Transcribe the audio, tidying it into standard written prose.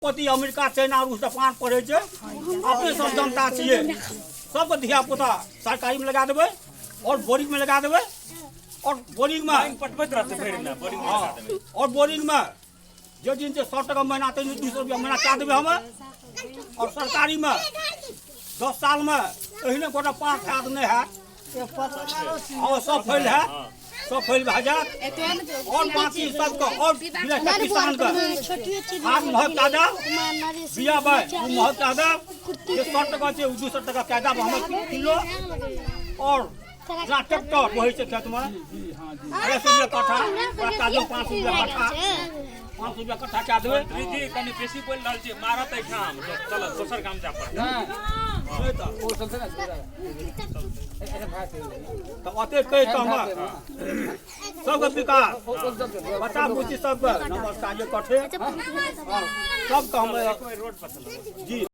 पति America, China, रूस, Japan पढ़ै छै। अपने सब जनता छियै, सबके धिया पुता सरकारीमे लगा देबै आओर बोरिंगमे लगा देबै आओर बोरिंगमे पटबैत रहतै भरि दिना बोरिंग में लगा देबै। आओर बोरिंगमे जे दिन छै 100 टका महीना, ताहि दिन 200 रुपया महीना कए देबै हम। आओर सरकारीमे 10 सालमे एहने गोटा पास हैत, नहि हैत, हँ, सब फैल हैत, सब फैल भए जायत। आओर बाकी सबके आओर किसानके खाद महग कए देब, बिया बाइ ओ महग कए देब। जे 100 टका छै, ओ 200 टका कए देब हम किलो। आओर जेना ट्रैक्टर बहै छै खेतमे 250 रुपया कट्ठा, ओकरा कए देब 5 रुपया कट्ठा, 5 रुपया कट्ठा कए देबै। मंत्री जी, कनि बेसी बोलि रहल छी, मारत एहिठाम। चल, दोसर गाम जाय पड़तै। नहि तऽ ओतेक कहि कऽ हम सबके विकास, बच्चा बुच्ची सबके नमस्कार जे कठे सबके हम रोड पर चलब। जी।